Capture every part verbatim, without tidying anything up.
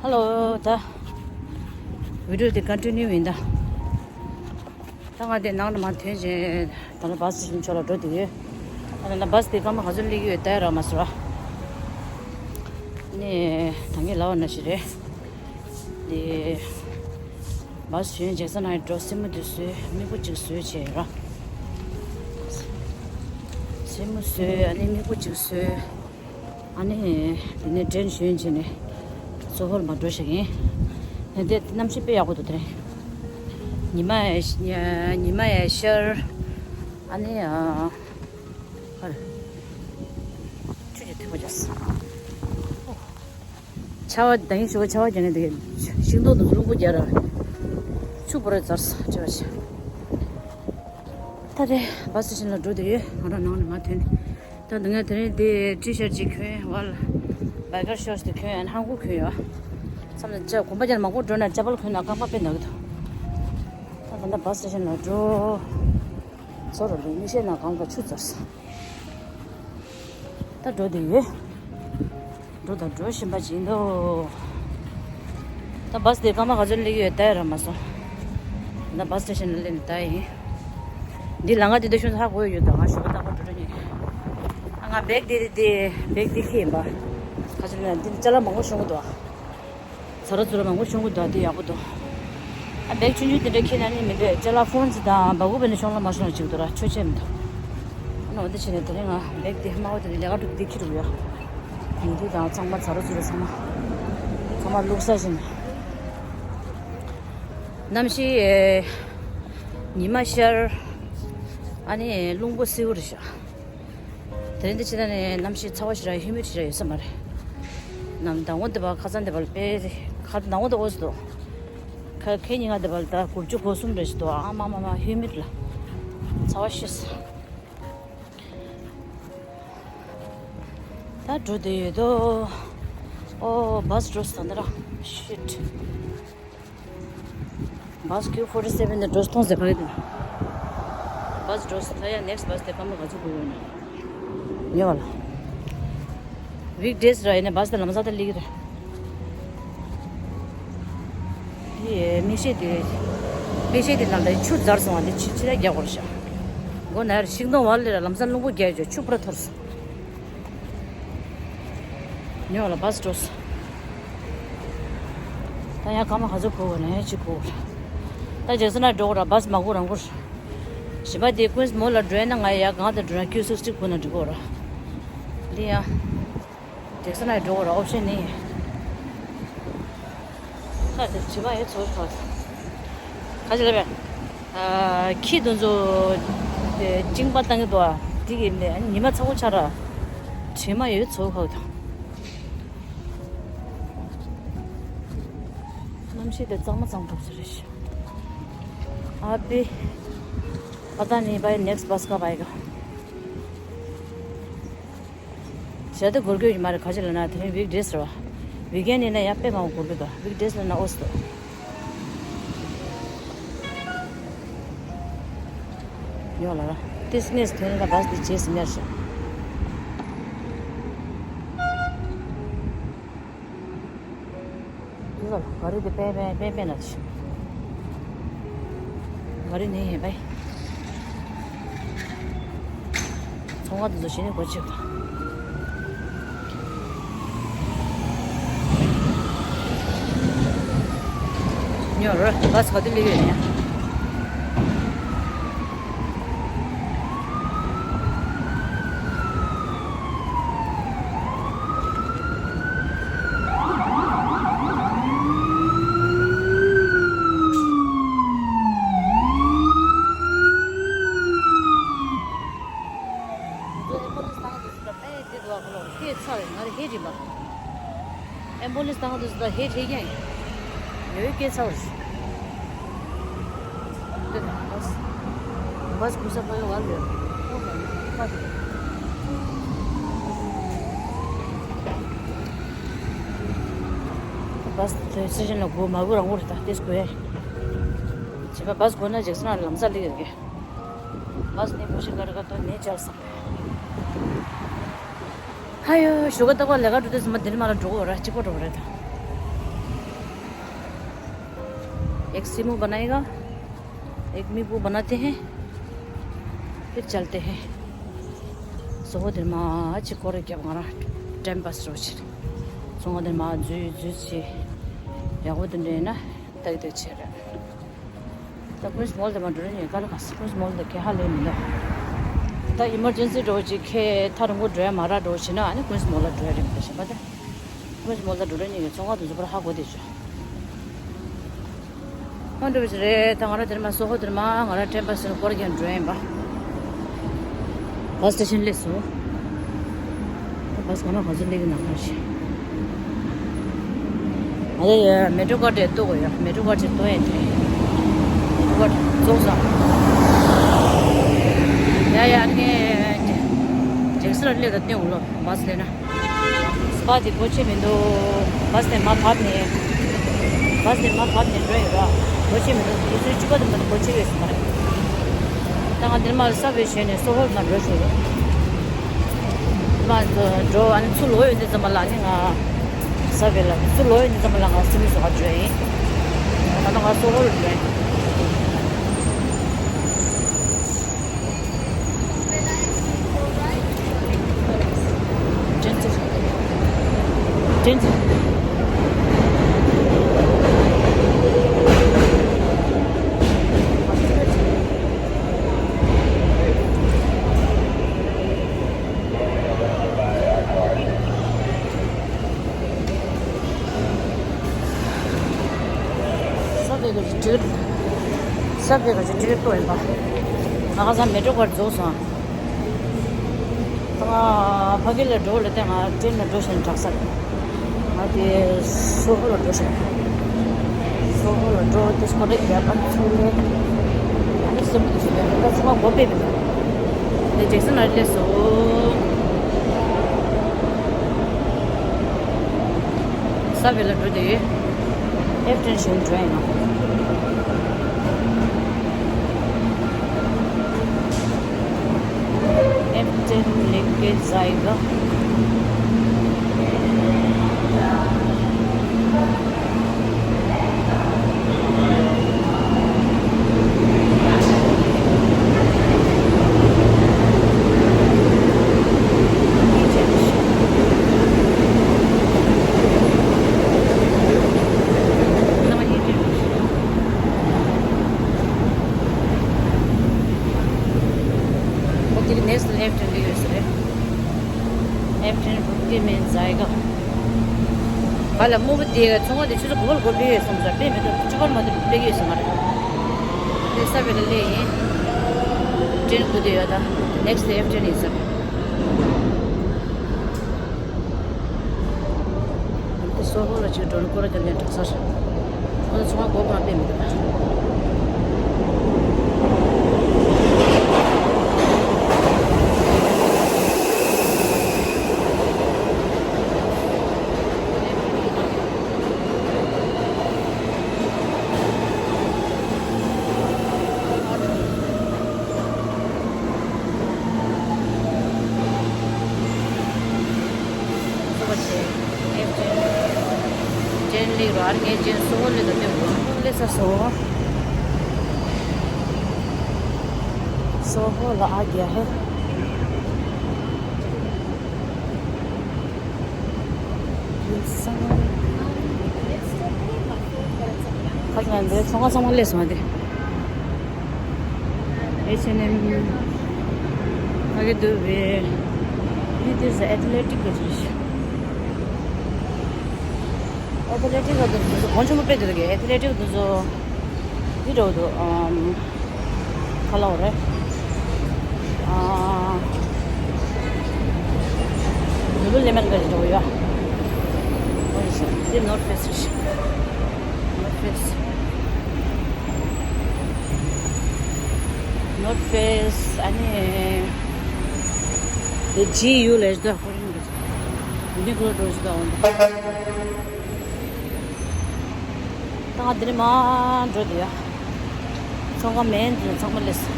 ཧེ་ལོ། ད་བི་ཌི་ཡོ་དེ་ཀོན་ཊི་ནིའུ་ཡིན་ད། ད་ང་དེ་ནང་ལ་མར་ཐོན་བྱས་ད་ལྟ་བ་སི་སི་ཊེ་ཤན་ཕྱོགས་ལ་འགྲོ་བསྡད་ཡོད། ད་ལྟ་བ་སི་དེ་སྐར་མ་ག་ཚོད་སླེབས་ཀྱི་ཡོད་ལྟ་ཡ་རག་མ་སོང་ར། ནས་ད་ངས་ལབ་པ་ནང་བཞིན་རེད། དེ་བ་སི་ཊེ་ཤན་ཇེག་སན་ཧའེཊ་འགྲོ། སེན་མོ་དེ་བཟོས། མིག་པོ་གཅིག་བཟོས་བྱས་ར། སེན་མོ་བཟོས། ཨ་ནི་མིག་པོ་གཅིག་བཟོས། ཨ་ནི་དེ་ནས་ཊེན་ཊ་ཞོན་བྱས་ནས་སོ་ཧོལ་མར་འགྲོ་བཞག་ཡིན། དེ་གནམ་གཤིས་དཔེ་ཡག་པོ་འདུག་དེ་རིང་། ཉི་མ་ཡང་ཉི་མ་ཡང་ཤར། ཨ་ནི་ཨ། ཨ་རེ། ཆུ་ཆེ་ཐིགས་པ་བྱས། ཆར་པ་ད་ཡིན་ཞོགས་ཆར་པ་རྒྱག་ནས་འདུག་ཤིང་སྡོང་དུ་རླུང་བུ་རྒྱག་ར། ཆུ་བོ་རེ་ཚར་སོང་ཆེ་བ་ཆེ། ད་དེ་བ་སི་ཊེ་ཤན་ལ་འགྲོ་བསྡད་ཡོད། ང་རང་ནང་ནས་མར་ཐོན་ནས། ད་འདི་ངས་དེ་རིང་དེ་ཊི་ཤར་ཊི་ཅིག་གྱོན། བ་ལ་བའི་ཀར་ཤོར་ཊི་དེ་གྱོན། ཨ་ནི་ལྷམ་གོག་གྱོན་ཡོད། མཚམས་ལ་ཅ་གོམ་པ་རྒྱག་ན་མང་པོ་འགྲོ་ན་ཅ་པལ་གྱོན་ན་རྐང་པ་དཔེ་ན་གི་འདུག་ད་ད་ལྟ་བ་སི་ཊེ་ཤན་ལ་འགྲོ། ཚོར་རོ་ལུས་མིག་ཤེལ་ནང་གང་ག་ཆུ་ཚར་སོང་། ད་འགྲོ་བསྡད་ཡོད། འགྲོ་དང་འགྲོ་བཞིན་པ་ཅིག་འདུག་ད་བ་སི་དེ་སྐར་མ་ག་ཚོད་སླེབས་ཀྱི་ཡོད་ལྟ་ཡ་རག་མ་སོང་། ད་བ་སི་ཊེ་ཤན་ལ་སླེབས་ནས་ལྟ་ཡ་ཡིན། འདི་ལམ་ཁ་འདི་འདྲ་ཤོང་ཚ་ཧ་གོ་ཡོད་ད། ང་ཞོགས་པ་རྟག་པར་འགྲོ་འགྲོ་ཉེ། ཨ་ང་བེག་འདི་འདི་བེག་འདི་ཁྱེར་ཡིན་པ། ག་ཚོད་ན་འདི་ཅ་ལག་མང་པོ་ཤོང་གི་འདུག་ཟ་ར་ཚུ་ར་མང་པོ་ཤོང་གི་འདུག་དེ་ཡག་པོ་འདུག་ཨ་བེག་ཆུང་ཆུང་དེ་འདྲ་ཁྱེར་ན་ནི་མི་འདོད། ཅ་ལག་ཕོན་ཙི་དང་སྦ་ཁུག་བེ་ནི་ཤོང་ལ་མ་ཤོང་ལ་ཅིག་འདུག་ར། ཆོ་ཆེ་མི་འདུག་ཨ་ནི་འོ་འདི་བྱས་ནས་དེ་རིང་ང་བེག་དེ་དམར་པོ་དེ་ལས་ཀ་འགྲོ་དེ་ཁྱེར་ཡོད། ཉིན་དུས་དང་ཚང་མ་ཟ་ར་ཚུ་ར་ཚང་མ་ཚང་མ་བླུགས་ས་བཞིན། གནམ་གཤིས་ཉི་མ་ཤར། ཨ་ནི་རླུང་བུ་སེའུ་རེད་ཤག་དེ་རིང་འདི་ཕྱི་ནང་ནས་གནམ་གཤིས་ཚ་བ་ཞེ་དྲག་ཧུ་མིཌ་ཞེ་དྲག་ཡོད་ས་མ་རེད། ནམ་ཟླ་ངོ་འདི་པ་ཁ་སང་འདི་པ་ལ་དཔེ་ཁ་ཟླ་ངོ་འདི་ཨོ་སི་འདུག་ཁ་ཁེ་ཉིན་ང་འདི་པ་ལ་ད་དགུ་བཅུ་གོ་གསུམ་རེ་ཞིག་འདུག་ཨ་མ་མ་མ་ཧུ་མིཌ་ལ་ཚ་བ་ཤི་སོང་། ད་འགྲོ་བསྡད་ཡོད་དོ། ཨོ་བ་སི་འགྲོ་སོང་ད་ནི་ར། ཤིཊ། བ་སི་ཀིའུ་ཕོར་ཊི་སེ་བེན་ནས་འགྲོ་སོང་ཟེར་ག་གི་འདུག་བ་སི་འགྲོ་སོང་། ད་ཡང་ནེག་སི་བ་སི་དེ་སྐར་མ་ག་ཚོད་འགོར་ཡོད་ན། ཉེ་བ་ལ། ཝིག་ཌེ་སི་ར་ཡིན་ན་བ་སི་དེ་ལམ་སང་ད་སླེབས་ཀྱི་རེད། དེ་མིག་ཤེལ་དེ། མིག་ཤེལ་དེ་ནང་ལ་ཆུ་འཛར་སོང་བ་དེ་ཕྱི་ཕྱི་ལ་རྒྱག་དགོས་རེད་ཤག་སྒོ་ནས་ཤིང་སྡོང་བར་ལ་ར་ལམ་སང་རླུང་བུ་རྒྱག་ཡོད། ཆུ་པུ་ར་འཐོར་སོང་། ཉོ་ལ་བ་སི་འགྲོ་སོང་། ད་ཡང་སྐར་མ་ག་ཚོད་འགོར་བ་ན་ཡང་ཅིག་འགོར་བ་རེད། ད་ཇེག་སན་ན་འགྲོ་དགོས་ར། བ་སི་མ་འགོར་རང་འགོར། གཞན་པ་དེ་ཀུན་སི་མོལ་ལ་འགྲོ་ཡ་ན་ང་ཡ་གང་དུ་འགྲོ་ན་ཀིའུ་སིག་སི་ཊི་འགོར་ན་འགྲོ་དགོས་ར། འདི་ཡང་། ཇེག་སན་ན་འགྲོ་དགོས་ར། ཨོབ་ཤན་ནི། ཁ་དེ་དྲི་མ་ཡོད་ཚོར་ཁ། ཁ་ཅིག་ལ་བས། ཨ་ཁྱི་དེ་ཚོ་དེ་གཅིན་པ་བཏང་གི་འདུག་ཨ། དེ་གི་ནི་ཉི་མ་ཚ་པོ་ཆགས་ར། དྲི་མ་ཡོད་ཚོར་ཁ་དང་། གནམ་གཤིས་དེ་གཙང་མ་གཙང་ཐུབ་ས་རེད་ཤག अभी पता नहीं भाई नेक्स्ट बस कब आएगा। ཞག་དེ་འགོར་གྱི་ཡོད་མ་རེད། ག་ཅི་ལབ་ན་དེ་རིང་ཝིག་ཌེ་སི་རེད་བ། ཝིག་ཨེན་ཌི་ཡིན་ན་ཡང་དཔེ་མང་པོ་འགོར་གྱི་འདུག་ཝིག་ཌེ་སི་ལབ་ན་ཨོ་སི་འདུག་ཡོད་ལ་ར། ཏིས་ནེ་སི་ཐོན་ལ་བ་སི་དེ་རྗེས་སུ་མེར་ཞིག་འདི་ལ་ག་རི་དེ་པེ་པེ་པེ་པེ་ན་ཆི། ག་རི་ནས་ཡིན་པས། ཚོང་ཁང་དེ་ཚོ་ཞིག་ནས་སྒོ་ཕྱེ་བ། ཉོ་ར་བ་སི་ག་དུས་སླེབས་ཡོད་ནས། ཨེམ་བུ་ལན་སི་བཏང་དུས་སུ་ད་དཔེ་དེ་འདུག་ཨ། ཁོ་ལོ་ཧེ་ཚ་རེད། ང་རེ་ཧེ་རིམ་པ། ཨེམ་བུ་ལན་སི་བཏང་དུས་སུ་ད་ཧེ་ཧེ་ཀྱང་ཡོད་སྐད་ཚ་བ་རེད། དེ་ན་བ་སི་བ་སི་ཁུ་ས་ཕ་ཡོ་བ་ལོས། བ་སི་དེ་སི་ཤན་ལ་སྒོ་མ་སྒོ་རང་པོ་རེད། ད་དེ་སྒོ་ཡ། བྱས་པ་བ་སི་སྒོ་ན་ཇེག་སན་ལམ་སང་སླེབས་ཡོད་ཀྱི། བ་སི་ནས་མུ་ཤི་ཀ་རི་ཀ་ཏོ་ནས་ཅལ་སང་། ཧ་ཡོ། ཞོགས་ཀ་རྟག་པར་ལས་ཀ་འགྲོ་དུས་ཙམ་པ་འདི་ནས་མར་ལ་འགྲོ་གི་ཡོད་ར། གཅིག་པོ་འགྲོ་གི་རེད་ད། एक सिमो बनाएगा, एक नींबू बनाते हैं, फिर चलते हैं। सोहो धर्मा अच्छी कोरे क्या हमारा टाइम पास रोज। सोहो धर्मा जुई जुई ची, या वो दिन ना, तक दे छे रे। ད་ཀུན་སྨོལ་དེ་མ་འགྲོ་ནི་ཡོད་ཀ་ལ་ག་ས་ཀུན་སྨོལ་དེ་ཁེ་ཧ་ལས་མི་འདུག་ད་ཨི་མར་ཇེན་སི་འགྲོ་ཅིག་ཁེ་ཐ་རུང་གོ་འགྲོ་ཡ་མ་ར་འགྲོ་ཕྱིན་ན་ཨ་ནི་ཀུན་སྨོལ་ལ་འགྲོ་ཡ་རེད་མི་འདུག་ཤེས་པ་དེ། ཀུན་སྨོལ་ལ་འགྲོ་རེ་ནི་ཡོད་ཚོང་ཁང་དུ་འཛུལ་བར་ཧ་གོ་དེ་ཆོ། ཧོན་འགྲོ་བ་ཞིག་རེད། ད་ང་ར་དེར་མ་སོ་ཧོ་དེར་མ་ང་ར་ཀྲེན་པ་སོ་སྐོར་རྒྱག་འགྲོ་ཡིན་པ། བ་སི་སི་ཊེ་ཤན་སླེབས་སོང་། བ་སི་གང་ལ་ག་ཚོད་སླེབས་ཀྱི་ན་ག་ཤེ། ཨ་ལེ་ཡ་མེ་ཊོ་ཀར་དེ་གཏོང་དགོས་ཡ། མེ་ཊོ་ཀར་དེ་གཏོང་ཡ་དེ། མེ་ཊོ་ཀར་དེ་བཙོང་ས། ཡ་ཡ་ངས་ཇེག་སི་ར་སླེབས་ད་སྟོན་འོང་ལོ། བ་སི་སླེབས་ན། སྤ་དེ་སྒོ་ཕྱེ་མི་འདུག་བ་སི་དེ་མ་བབས་ནས། བ་སི་དེ་མ་བབས་ནས་འགྲོ་ཡོད་ར། སྒོ་ཕྱེ་མི་འདུག་དུས་ཚོད་བཅུ་པ་དེ་མ་གཏོགས་སྒོ་ཕྱེ་ཡོད་ཟེར་མ་རེད། ད་ང་འདིར་མ་ལ་ས་བོད་བྱས་ནས་སོ་ཧོར་མ་འགྲོ་ཞུ་རེད། མ་འགྲོ་ཨ་ནི་ཚུར་ལོག་ཡོང་དུས་ཙམ་པ་ལ་ནི་ང་ས་བོད་ལ་ཚུར་ལོག་ཡོང་དུས་ཙམ་པ་ལ་ང་སི་མི་སོ་ཧ་འགྲོ་ཡིན། ད་ལྟ་ང་སོ་ཧོར་འགྲོ་ཡིན། ས་བོད་ཀྱི་ཊི་ཀེ་ཊི། ས་བོད་ཀྱི་ཊི་ཀེ་ཊི་ཐོག་ཡིན་པ། ང་ཁ་སང་མེ་ཊོ་ཀར་རྫོགས་སོང་། ད་ང་ཕ་གི་ལ་འགྲོ་ལ་བརྟེན་ང་ཊེན་ལ་འགྲོ་བཞིན་དྲག་ས། ང་དེ་སོ་ཧོ་ལ་འགྲོ་བཞིན། སོ་ཧོ་ལ་འགྲོ་དེ་སྐོར་རེ་རྒྱབ་པ་ཚུར་ལས། ཨ་ནི་སེམས་ཀྱི་ཞུ་བའི་ད་ཚང་མ་སྒོ་ཕྱེ་མི་འདུག་དེ་ཇེག་སན་ཨ་རི་སླེབས་སོང་། ས་བོད་ལ་འགྲོ་དེ་ཡོད། ཨེཕ་ཊེན་ཞིག་འགྲོ་ཡིན་ནོ། ཨེཕ་ཊེན་ལེགས་སྐྱེས་ཟ་ཡི་ག་ཨེཕ་ཊེན་ལེགས་ཡོད་ས་རེད། ཨེཕ་ཊེན་བུ་ཀེ་མེན་ཛའི་ག་ག་ལ་སྨུག་པོ་དེ་ཚོང་པ་དེ་ཆུ་ཚོད་དགུ་པ་ལ་སྒོ་ཕྱེ་ཡོད་སོང་ཟེར་དཔེ་མི་འདུག་བཅུ་པ་མ་གཏོགས་ཕྱེ་གི་ཡོད་ས་མ་རེད། དེ་ས་བོད་ལ་སླེབས་ཡིན། ཊེན་སྒུག་བསྡད་ཡོད་ད། ནེག་སི་ཊི་ཨེཕ་ཊེན་ཡིན་ས་རེད། དེ་སོ་ཧོ་ལ་ཅིག་འགྲོ་ནས་སྐོར་ར་རྒྱག་ལེན་དྲག་ས་རེད། ཁོ་ཚོ་ཚོང་པ་སྒོ་ཕར་ཕྱེ་མི་འདུག་ཅན་ལེགས་རོ་ཨར་ངའི་ཅན་སོ་ཧོ་ལེ་ད་ཏེ་ཧོ་ལེ་ས་སོ་སོ་ཧོ་ལ་ཨ་གྱ་ཧེ། ཁ་ང་འདི་ཚོང་ཁང་ཚང་མ་སླེབས་སོང་ཨ་དེ། ཨེཆ་ཨེན་ཨེམ། ཕ་གི་འདུག་བས། འདི་དེ་ཟ་ཨེ་ཐི་ལེ་ཊིག་གི་རེད། ཨེ་ཐི་ལེ་ཊིག་གི་འདུག་ཚོ་གོང་ཆེན་པོ་དཔེ་འདུག་གི་ཨེ་ཐི་ལེ་ཊིག་འདུག་ཚོ། འདི་འདྲ་བོ་འདུག་ཨམ། ག་ལ་བ་རེད། ཨ། ལུ་ལུ་ལེ་མན་ག་རེ་འདྲ་བོ་ཡོད། འོ་ཡོད་ཤག་འདི་ནོར་ཕེ་སི་རེད། ནོར་ཕེ་སི། ནོར་ཕེ་སི་ཨ་ནི། དེ་ཇི་ཡུ་ལས་འདི་ཧོ་རིང་གི། འདི་གོ་འགྲོ་ཞིག་དང་འོང་། ད་ང་འདིར་མར་འགྲོ་དེ་ཡ། ཚོང་ཁང་མེད་འདི་ཚང་མ་སླེབས་སོང་།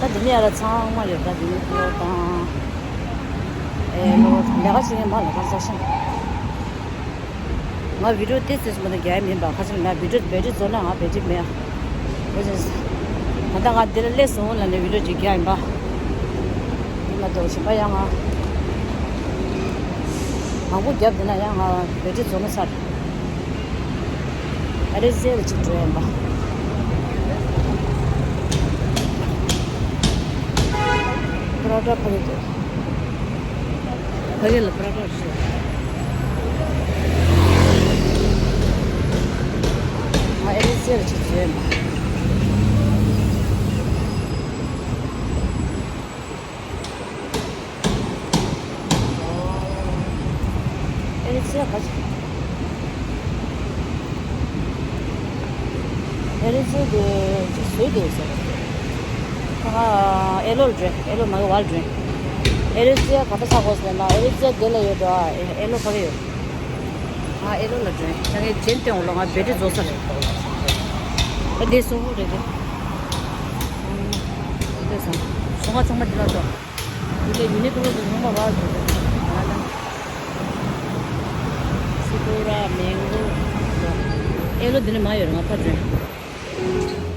ད་འདི་ནས་ཡར་ཚང་མ་ཡོད་ད་འདི་ནས་ལོ་དང་། ཨེ་ལོ་ལས་ཀ་བྱེད་མཁན་མ་ལས་ཀ་བྱ་ཤིང་། ང་བི་ཌིའོ་ཏོག་ཙམ་མ་གཏོགས་རྒྱག་ཡ་མིན་པ། ཁ་ཅིག་ལ་ང་བི་ཌིའོ་བེ་ཊི་རི་རྫོགས་ན་ང་བེ་ཊི་རི་མེད་ཨ། འོ་ཙི། ད་ལྟ་ང་འདི་ལ་སླེབས་སོང་ལབ་ནས་བི་ཌིའོ་ཅིག་རྒྱག་ཡིན་པ། ཡིན་མ་གཏོགས་གཞན་པ་ཡང་ང་མང་པོ་བརྒྱབ་བསྡད་ན་ཡང་ང་བེ་ཊི་རི་རྫོགས་ན་ཚར། ཨེ་རི་ཛ་ལ་ཅིག་འགྲོ་ཡིན་པ། པ་ར་ཊ་ཕ་གི་འདུག་ཕ་གི་ལ་པ་ར་ཊ་ཞིག་ཨ་ཨེ་རི་ཛ་ལ་ཅིག་འགྲོ་ཡིན་པ། ཨེ་རི་ཛ་ག་ཚོད། ཨེ་རི་ཛ་དེ་ཅིག་བཟོས་འདུག་ཟེར། ད་ང་ཨེ་ལོ་ལ་འགྲོ། ཨེ་ལོ་མ་གི་བར་འགྲོ། ཨེ་རི་ཛ་ག་ད་ཆགས་དགོས་ཟེར་ན་ཨེ་རི་ཛ་དེ་ལ་ཡོད་འགྲོ། ཨེ་ལོ་ཕ་གི་ཡོད། ང་ཨེ་ལོ་ལ་འགྲོ། ད་ངས་རྗེས་སྟོན་འོག་ལ་ང་བེ་ཊི་རི་རྫོགས་ཚར། ཨ་དེ་སོ་ཧོ་རེད་དེ། འདི་སོང་། སོང་ང་ཚང་མ་འདི་ལ་འགྲོ། འདི་ལས་ཡུ་ནི་ཀློ་གི་ངོ་མ་བར་དུ་འགྲོ། ང་ལ། སི་ཏོ་ར་མེང་གོ། ཨེ་ལོ་འདི་ནས་མ་ཡོད་རེད། ང་ཕར་འགྲོ།